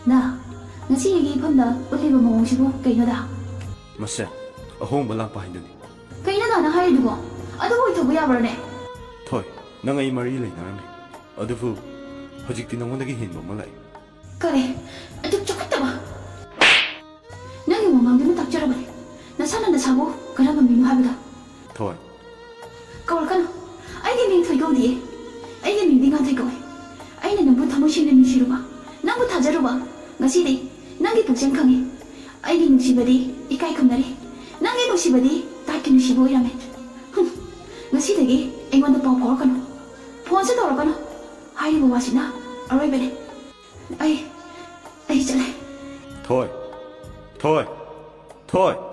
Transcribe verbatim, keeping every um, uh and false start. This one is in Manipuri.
ꯅ, ꯉꯁꯤ ꯑꯩꯒꯤ ꯏꯐꯝꯗ ꯎꯠꯂꯤꯕ ꯃꯑꯣꯡꯁꯤꯕꯨ ꯀꯩꯅꯣꯗ? ꯃꯁꯦ, ꯑꯍꯣꯡꯕ ꯂꯥꯛꯄ ꯍꯥꯏꯗꯨꯅꯤ꯫ ꯀꯩꯅꯣ ꯅꯍꯥꯟꯅ ꯍꯥꯏꯔꯤꯗꯨꯕꯣ? ꯑꯗꯨꯕꯨ ꯑꯣꯏꯊꯣꯛꯄ ꯌꯥꯕ꯭ꯔꯅꯦ? ꯊꯣꯏ, ꯅꯪ ꯑꯩ ꯃꯔꯤ ꯂꯩꯅꯔꯝꯃꯤ꯫ ꯑꯗꯨꯕꯨ ꯍꯧꯖꯤꯛꯇꯤ ꯅꯉꯣꯟꯗꯒꯤ ꯍꯦꯟꯕ ꯑꯃ ꯂꯥꯛꯏ꯫ ꯀꯔꯤ? ꯑꯗꯨ ꯆꯥꯎꯈꯠꯇꯕ! ꯅꯪꯒꯤ ꯋꯥꯉꯥꯡꯗꯨꯅ ꯇꯥꯛꯆꯔꯕꯅꯤ꯫ ꯅꯁꯥꯅ ꯅꯁꯥꯕꯨ ꯀꯔꯝꯕ ꯃꯤꯅꯣ ꯍꯥꯏꯕꯗꯣ꯫ ꯊꯣꯏ꯫ ꯀꯧꯔꯛꯀꯅꯨ꯫ ꯑꯩꯒꯤ ꯃꯤꯡ ꯊꯣꯏ ꯀꯧꯗꯤꯌꯦ꯫ ꯑꯩꯒꯤ ꯃꯤꯡꯗꯤ ꯉꯥꯟꯊꯣꯏ ꯀꯧꯏ꯫ ꯑꯩꯅ ꯅꯪꯕꯨ ꯊꯃꯣꯏ ꯁꯦꯡꯅ ꯅꯨꯡꯁꯤꯔꯨꯕ, ꯅꯪꯕꯨ ꯊꯥꯖꯔꯨꯕ, ꯉꯁꯤꯗꯤ ꯅꯪꯒꯤ ꯄꯨꯛꯆꯦꯜ ꯈꯪꯉꯤ꯫ ꯑꯩꯒꯤ ꯅꯨꯡꯁꯤꯕꯗꯤ ꯏꯀꯥꯏ ꯈꯨꯝꯅꯔꯤ꯫ ꯅꯪꯒꯤ ꯅꯨꯡꯁꯤꯕꯗꯤ ꯇꯥꯠꯀꯤ ꯅꯨꯡꯁꯤꯕ ꯑꯣꯏꯔꯝꯃꯦ꯫ ꯍꯨꯝ, ꯉꯁꯤꯗꯒꯤ ꯑꯩꯉꯣꯟꯗ ꯄꯥꯎ ꯐꯥꯎꯔꯛꯀꯅꯨ꯫ ꯐꯣꯟꯁꯨ ꯇꯧꯔꯛꯀꯅꯨ꯫ ꯍꯥꯏꯔꯤꯕ ꯋꯥꯁꯤꯅ ꯑꯔꯣꯏꯕꯅꯤ꯫ ꯑꯩ, ꯑꯩ ꯆꯠꯂꯦ꯫ ꯊꯣꯏ, ꯊꯣꯏ, ꯊꯣꯏ꯫